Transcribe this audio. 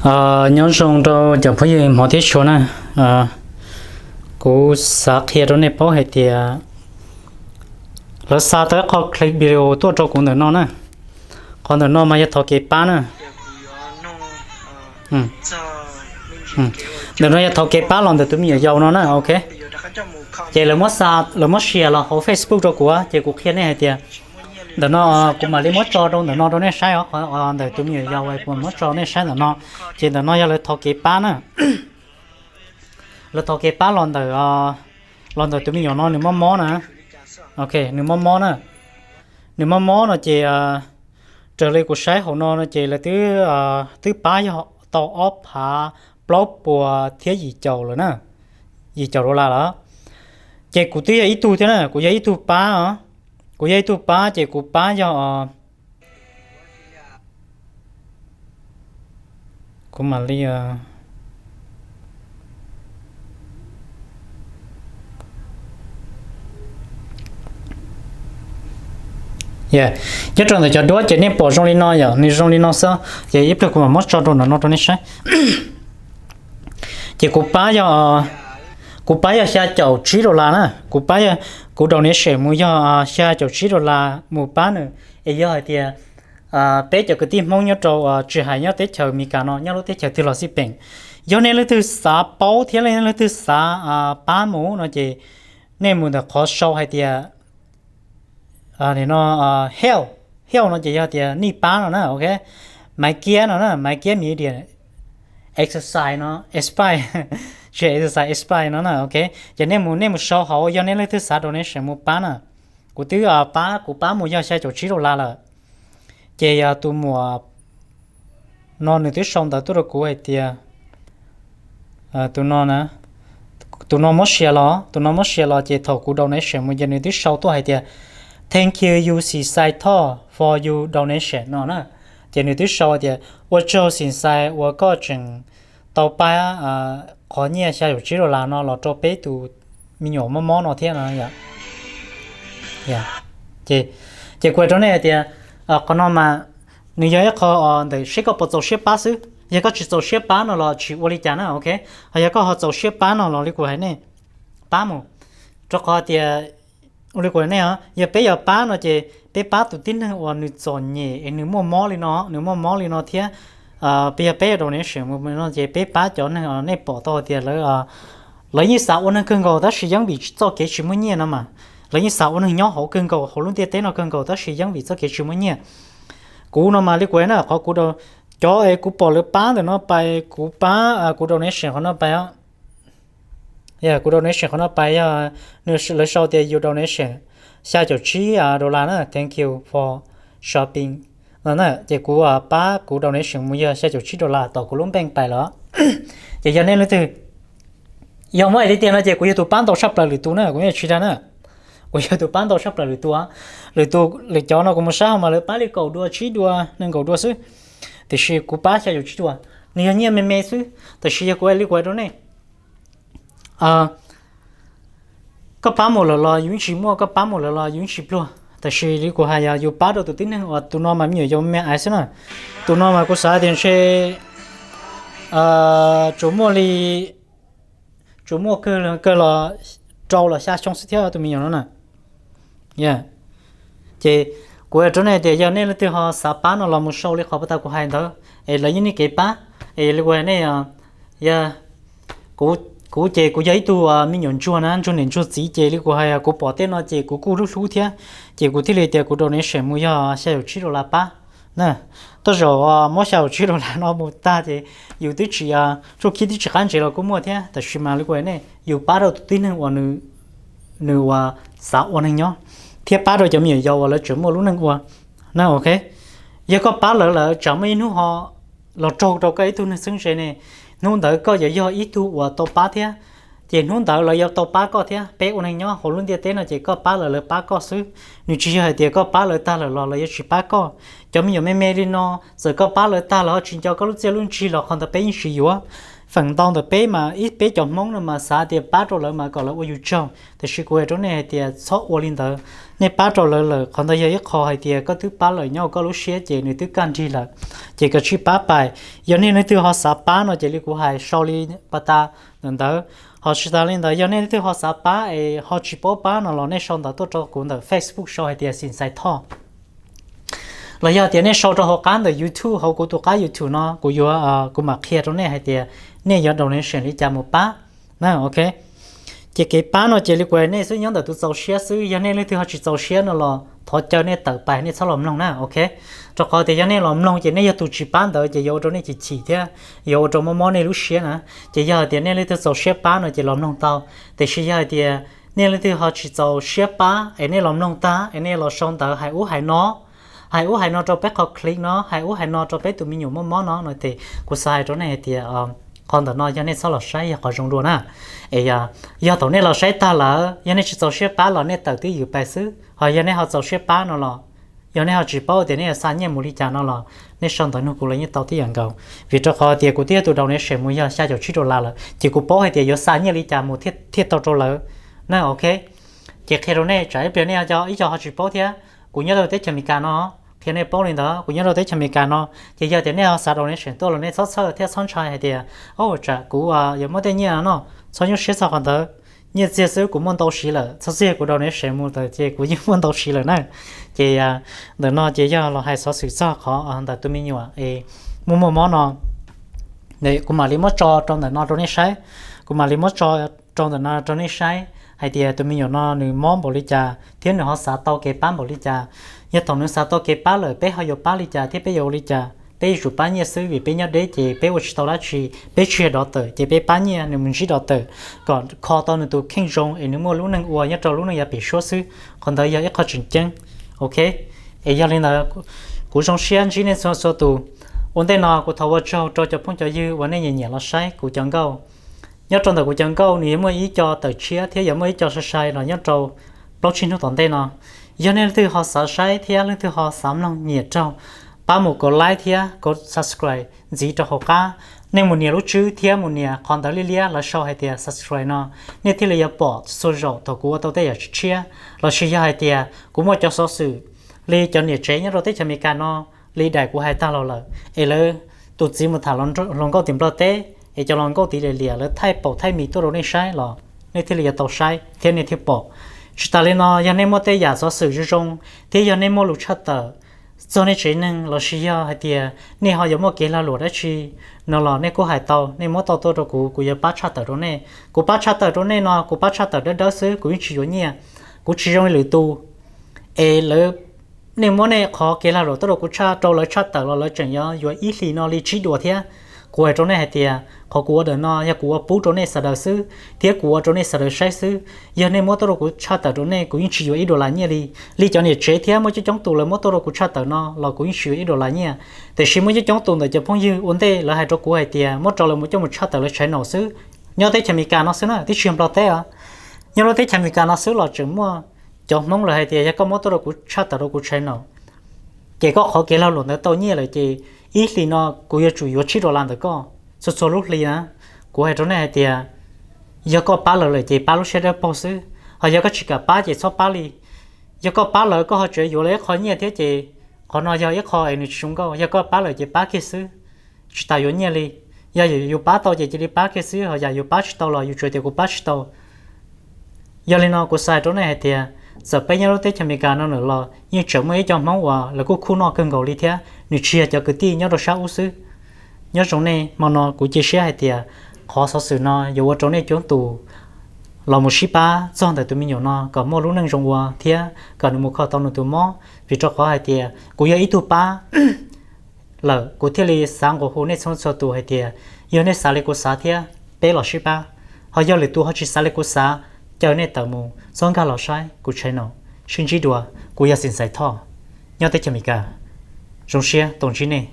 Nyob zoo rau cov phooj ywg hmov thiab tshua na. Kuv xav qhia rau nej paub hais tias lawv xa tau ib qho clip video tuaj rau kuv ntawm no na. Qhov ntawm no mas yog thaum kev pab na. Ntawm no yog thaum kev pab los ntawm tus me nyuam yaus no na, ok. Ces lawv muab xa, lawv muab share los hauv Facebook rau kuv, ces kuv qhia nej hais tias ntawm no kuv mam li muab tso rau ntawm no rau nej saib os, qhov ntawm tus me nyuam yaus kuv mam muab tso nej saib ntawm no. Ces ntawm no yog lawv thaum kev pab na. Lawv thaum kev pab los ntawm, los ntawm tus me nyuam no nws mob mob na. Ok, nws mob mob na. Nws mob mob no ces raws li kuv saib hauv no no ces lawv twb, twb pab yog tau ob phav plaub puas thiab yim caum lawm na, yim caum dollar lawm. Ces kuv twb yog ib tug thiab na, kuv yog ib tug pab os. Kuv yog ib tug pab ces kuv pab yog, kuv mam li nyob rau ntawm cov duab ces nej pom zoo li no yom, nws zoo li no xwb, ces ib pliag kuv mam muab tso rau ntawm no rau nej saib. Ces kuv pab yog, kuv pab yog xya caum tsib dollar na, kuv pab, kuv donation mus yog xya caum tsib dollar mus pab nws. Es yog hais tias peb cov kwv tij Hmoob nyob rau, tsis hais nyob teb chaws Amelikas no, nyob lub teb chaws twg los xij peem, yog nej leej twg xav paub thiab nej leej twg xav pab mus no ces nej mus ntawm qhov sau hais tias no, help, help no ces yog tias nej pab no na, ok. Maiv Kiab no na, Maiv Kiab Media, exercise no, expire, tsis exercise, expire no na, ok. Ces nej mus, nej mus sau hauv, yog nej leej twg xav donation mus pab na. Kuv twb pab, kuv pab mus yog xya caum tsib dollar lawm. Ces yog tus muam no nws twb sau ntawv tuaj rau kuv hais tias, tus no na, tus no muab share los, tus no muab share los ces thaum kuv donation mus ces nws twb sau tuaj hais tias, thank you, you Xis Xais Thoj, for you donation no na. Ces nws twb sau tias, ua tsaug Xis Xais uas koj tseem tau pab qhov nyiaj xya caum tsib dollar no los rau peb tus me nyuam mob mob no thiab no. Ces kuv hais rau nej hais tias qhov no mas nws yog ib qho ntawm seb koj puas txaus siab pab xwb. Yog koj tsis txaus siab pab no los tsis ua li cas na, ok. Ho yog koj ho txaus siab pab no los li kuv hais nej, pab mus, rau qhov tias ua li kuv hais nej os, yog peb yuav pab no ces peb pab tus tib neeg uas nws txom nyem es nws muaj mob li no, nws muaj mob li no thiab. Peb yog peb yuav donation mus no ces peb pab cov neeg nej pom tau tias lawv, lawv yeej xav ua neeg kawg nkaus tab sis yeej vim txoj kev tsis muaj nyiaj no mas, lawv yeej xav ua neeg nyob hauv kawg nkaus hauv lub ntiaj teb no kawg nkaus tab sis yeej vim txoj kev tsis muaj nyiaj. Kuv no mas li kuv na, qhov kuv, cov es kuv pom lawv pab ntawm no pais, kuv pab, kuv donation qhov no pais os. Kuv donation qhov no pais yog nws, lawv sau tias you donation xya caum tsib dollar na, thank you for shopping no na. Ces kuv pab kuv donation mus yog xya caum tsib dollar tom kuv lub npeej pais lawm. Ces yog nej leej twg, yog muab hais tiag tiag no ces kuv yog tus pab ntau tshaj plaws lwm tus na, kuv yeej tsis dag na. Kuv yog tus pab ntau tshaj plaws lwm tus, lwm tus, lwm cov no kuv mus saib hauv mas lawv pab li kaum dua tsib dua nees nkaum dua xwb, tiam sis kuv pab xya caum tsib dua. Nws yog nyiaj me me xwb, tiam sis yog kuv hais li kuv hais rau nej, koj pab mus lawm los yus yeej tsis muaj, koj pab mus lawm los yus yeej tsis pluag. Tab sis li kuv hais yog yus pab rau tus tib neeg uas tus no mas me nyuam yaus me me xwb na. Tus no mas kuv xav tias ntshe tsuas muaj li, tsuas muaj kawg los rau los xya xyoo xwb thiab tus me nyuam no na. Ces kuv hais rau nej tias yog nej leej twg ho xav pab no los mus sau li qhov puag ta kuv hais ntawd es lawv yeej niaj kev pab. Es li kuv hais nej, yog kuv ces kuv yog ib tug me nyuam ntsuag na, ntsuag niam ntsuag txiv ces li kuv hais kuv pom tej no ces kuv kuj hlub hlub thiab, ces kuv thiaj li tias kuv donation mus yog xya caum tsib dollar pab na. Tej zaum muab xya caum tsib dollar no mus tag ces yus twb tsis, tsuj khib twb tsis qab ntsev los kuj muaj thiab, tab sis mas li kuv hais nej, yus pab rau tus tib neeg uas nws uas xav ua neeg nyob thiab pab rau cov me nyuam yaus uas lawv tseem muaj lub neej ua na, ok. Yog koj pab lawv lawm tsam muaj ib hnub ho los raug rau koj ib tug neeg txheeb ze ne, hnub ntawd koj yuav yog ib tug uas tau pab thiab, ces hnub ntawd lawv yuav tau pab koj thiab. Peb ua neeg nyob hauv lub ntiaj teb no ces koj pab lawv, lawv pab koj xwb. Nws tsis yog hais tias koj pab lawv tag lawm los lawv yuav tsis pab koj. Cov me nyuam me me li no, txawm koj pab lawv tag los ho tsis nco koj lub txiaj lub ntsig los qhov ntawd peb yeej tsis yuav. Feem ntau ntawm peb mas ib peb cov Hmoob no mas xav tias pab rau lawv mas kom lawv ua yus tsaug, tiam sis kuv hais rau nej hais tias txhob ua li ntawd. Nej pab rau lawv lawm, qhov ntawd yog ib qho hais tias koj twb pab lawm nyob hauv koj lub siab ces nws twb kaj nrig lawm, ces kav tsij pab pais. Yog nej leej twg ho xav pab no ces li kuv hais sau li pas tas ntawm ntawd. Ho tsis tas li ntawd, yog nej leej twg ho xav pab es ho tsis paub pab no los nej sau ntawv tuaj rau kuv ntawm Facebook sau hais tias Xim Xais Thoj, los yog tias nej sau rau hauv qab ntawm YouTube, hauv kuv tus qab YouTube no kuv yuav, kuv mam qhia rau nej hais tias nej yuav donation li cas mus pab na, ok. Ces kev pab no ces li kuv hais nej xwb, nyob ntawm tus txaus siab xwb. Yog nej leej twg ho tsis txaus siab no los thov caw nej tawm pais, nej txhob los mloog na, ok. Rau qhov tias yog nej los mloog ces nej yog tus tsis pab ntawd ces yuav ua rau nej chim chim thiab yuav ua rau mob mob nej lub siab na. Ces yog hais tias nej leej twg txaus siab pab no ces los mloog tau, tiam sis yog hais tias nej leej twg ho tsis txaus siab pab es nej los mloog tag es nej los sau ntawv hais ub hais no, hais ub hais no rau peb qhov clip no, hais ub hais no rau peb tus me nyuam mob mob no no ces kuv xav hais rau nej hais tias qhov ntawm no yog nej txhob los saib, yog qhov zoo dua na. Es yog thaum nej los saib tag lawm, yog nej tsis txaus siab pab los nej tawm twj ywm pais xwb. Ho yog nej ho txaus siab pab no los, yog nej ho tsis paub tias nej yuav xa nyiaj mus li cas no los nej sau ntawv nug kuv los yeej tau tib yam nkaus. Vim rau qhov tias kuv twb yog tus donation mus yog xya caum tsib dollar lawm, ces kuv paub hais tias yuav xa nyiaj li cas mus thiaj tau rau lawv na, ok. Ces qhia rau nej, tsam ib pliag nej ib co ho tsis paub thiab. Kuv nyob rau teb chaws Amelikas no, qhia nej paub li ntawd, kuv nyob rau teb chaws Amelikas no. Ces yog tias nej ho xav donation tuaj los nej txhob txhawj thiab txhob ntshai hais tias, o, tsam kuv yuav muab tej nyiaj no, txhob nyuaj siab txog qhov ntawd. Nyiaj txiag xwb kuv muaj ntau siv lawm, txhob txwm yog kuv donation mus tawm ces kuv yeej muaj ntau siv lawm na. Ces ntawm no ces yog los hais xov xwm txog qhov ntawm tus me nyuam es muaj muaj mob no. Kuv mam li muab tso rau ntawm no rau nej saib, kuv mam li muab tso rau ntawm no rau nej saib hais tias tus me nyuam no nws mob npaum li cas thiab nws ho xav tau kev pab npaum li cas. Yog thaum nws xav tau kev pab lawm peb ho yuav pab li cas thiab peb yuav ua li cas? Peb yuav tsum pab nyiaj xwb vim peb nyob deb ces peb ua tsis tau dab tsi, peb tsis yog doctor ces peb pab nyiaj nws mus ntsib doctor kom kho tau nws tus kheej zoo es nws muaj lub neej ua nyob rau lub neej yav pem suab xwb. Qhov ntawd yog ib qho tseem ceeb, ok. Es yog li ntawd, kuv zoo siab ntsib nej txhua txhua tus. Ua ntej no kuv thov ua tsaug rau cov phooj cov ywg uas nej nyiam nyiam los saib kuv cov nkauj. Nyob rau ntawm kuv cov nkauj nws yuav muaj ib co tawm tshiab thiab yuav muaj ib co sai sai los nyob rau plaub tsib hnub tom ntej no. Yog nej leej twg ho xav saib thiab leej twg ho xav mloog nyiam raug, pab mus kov like thiab kov subscribe ntxiv rau hauv qab. Nej mus nias lub tswb thiab mus nias qhov ntawv liab liab lawv sau hais tias subscribe no, nej thiaj li yuav pom txhua zaus thaum kuv ua tau tej yam tshiab, lossis yog hais tias kuv muaj cov xov xwm li cov niam tsev nyob rau teb chaws Amelikas no, li daim kuv hais tag los lawm, es lawv tus txiv mus tham hluas nkauj tim Nplog teb, es cov hluas nkauj tim Liam Liam lawv thaij paum thaij mis tuaj rau nej saib los nej thiaj li yuav tau saib thiab nej thiaj pom. Tsis tas li no, yog nej muaj tej yam xov xwm zoo zoo thiab yog nej muaj lus tshaj tawm txog nej tsev neeg lossis yog hais tias nej ho yuav muaj kev lag luam dab tsi no los nej kuj hais tau, nej muab tau tuaj rau kuv, kuv yuav pab tshaj tawm rau nej. Kuv pab tshaj tawm rau nej no kuv pab tshaj tawm dawb dawb xwb, kuv yeej tsis yuav nyiaj. Kuv tsis zoo li lwm tus, es lawv, nej muab nej qhov kev lag luam tuaj rau kuv tshaj, rau lawv tshaj tawm los lawv tseem yuav yuav ib hlis no li tsib duas thiab. Kuv hais rau nej hais tias qhov kuv ua ntawm no yog kuv ua pub rau nej sawv daws xwb thiab kuv ua rau nej sawv daws saib xwb. Yog nej muab tuaj rau kuv tshaj tawm rau nej kuv yeej tsis yuav ib dollar nyiaj li. Li cov niam tsev thiab muaj coob coob tus lawv muab tuaj rau kuv tshaj tawm no los kuv yeej tsis yuav ib dollar nyiaj. Tiam sis muaj coob coob tus ntawm cov phooj ywg ua ntej lawv hais rau kuv hais tias muab rau lawv mus coj mus tshaj tawm lawv channel xwb. Nyob teb chaws Amelikas no xwb na, twb tsis yog Nplog teb os. Nyob lub teb chaws Amelikas no xwb los tseem muaj cov Hmoob lawv hais tias yog koj muab tuaj rau kuv tshaj tawm rau kuv channel, ces koj qhov kev lag luam ntawd tau nyiaj lawm ces ib hlis no kuv yuav tsum yuav tsib dollar ntawm koj txhua txhua lub hli na. Kuv hais rau nej hais tias yog koj pab lawv lawm ces pab lub siab dawb paug xwb, ho yog koj tsis kam pab ces txhob pab li. Yog koj pab lawv koj ho tseem yuav lawv ib qho nyiaj thiab ces qhov no yog ib qho es nws tsis zoo nkauj. Yog koj pab lawm ces pab kiag xwb, tsis tas yuav nyiaj li. Yog yus pab tau ces cia li pab kiag xwb, ho yam yus pab tsis tau los yus tsuas tias kuv pab tsis tau. Yog li no kuv xav hais rau nej hais tias txawm peb nyob lub teb chaws Amelikas no lawm los yeej tseem muaj ib co Hmoob uas lawv kuj khuj noj kawg nkaus li thiab, nws tsis yog cov kwv tij nyob rau sab ub xwb. Nyob zoo nej, hmo no kuv cia siab hais tias qhov xov xwm no yuav ua rau nej coob tus los mus sib pab txog ntawm tus me nyuam no kom muaj lub neej zoo ua thiab kom nws mus kho tau nws tus mob. Vim rau qhov hais tias kuv yog ib tug pab lawm kuv thiaj li xav nqua hu nej txhua txhua tus hais tias yog nej xav li kuv xav thiab peb los sib pab, ho yog lwm tus ho tsis xav li kuv xav, caw nej tawm mus txhob nkag los saib kuv channel. Sib ntsib dua, kuv yog Xim Xais Thoj, nyob teb chaws Amelikas. Zoo siab tau ntsib nej.